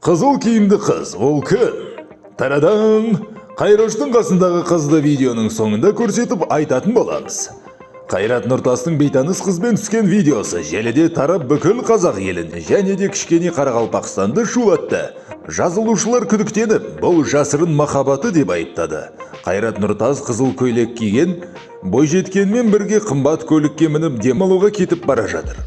Қызыл киімді қыз ол кім? Тарадам! Қайроштың қасындағы қызды видеоның соңында көрсетіп айтатын боламыз. Қайрат Нұртастың бейтаныс қызбен түскен видеосы желіде тарап, бүкіл қазақ елін және де кішкене Қарақалпақстанды шулатты. Жазылушылар күдіктеніп, бұл жасырын махаббаты деп айыптады. Қайрат Нұртас қызыл көйлек киген бойжеткенмен бірге қымбат көлікке мініп, демалуға кетіп бара жатыр.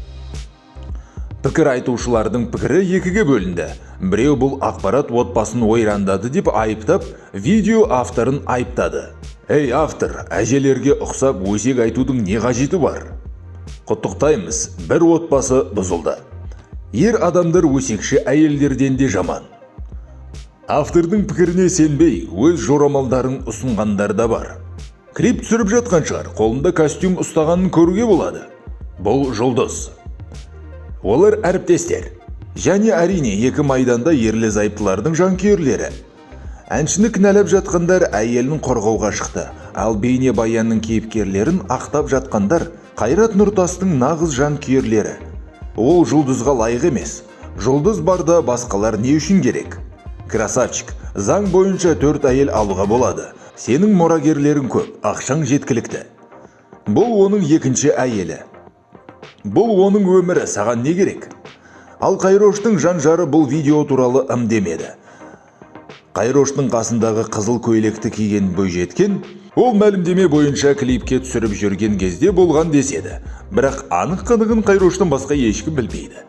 Пікір айтушылардың пікірі екіге бөлінді. Біреу бұл ақпарат отбасын ойрандады деп айыптап, видео авторын айыптады. Ей, автор, әжелерге ұқсап өсек айтудың не қажеті бар? Құттықтаймыз, бір отбасы бұзылды. Ер адамдар өсекші әйелдерден де жаман. Автордың пікіріне сенбей, өз жорамалдарын ұсынғандар да бар. Клип түсіріп жатқан шығар, қолында костюм ұстағанын көруге болады. Бұл Жұлдыз. Олар әріптестер. Және, әрине, екі майданда ерлі зайыптылардың жанкүйерлері. Әншіні кінәлап жатқандар әйелін қорғауға шықты. Ал бейне баянның кейіпкерлерін ақтап жатқандар Қайрат Нұртастың нағыз жанкүйерлері. Ол Жұлдызға лайық емес. Жұлдыз барда басқалар не үшін керек? Красавчик, заң бойынша төрт әйел алуға болады. Сенің мұрагерлерің көп, ақшаң жеткілікті. Бұл оның екінші әйелі. Бұл оның өмірі, саған не керек? Ал Қайроштың жан жары бұл видео туралы ым демеді. Қайроштың қасындағы қызыл көйлекті киген бойжеткен ол мәлімдеме бойынша клипке түсіріп жүрген кезде болған деседі. Бірақ анық қанығын Қайроштан басқа ешкім білмейді.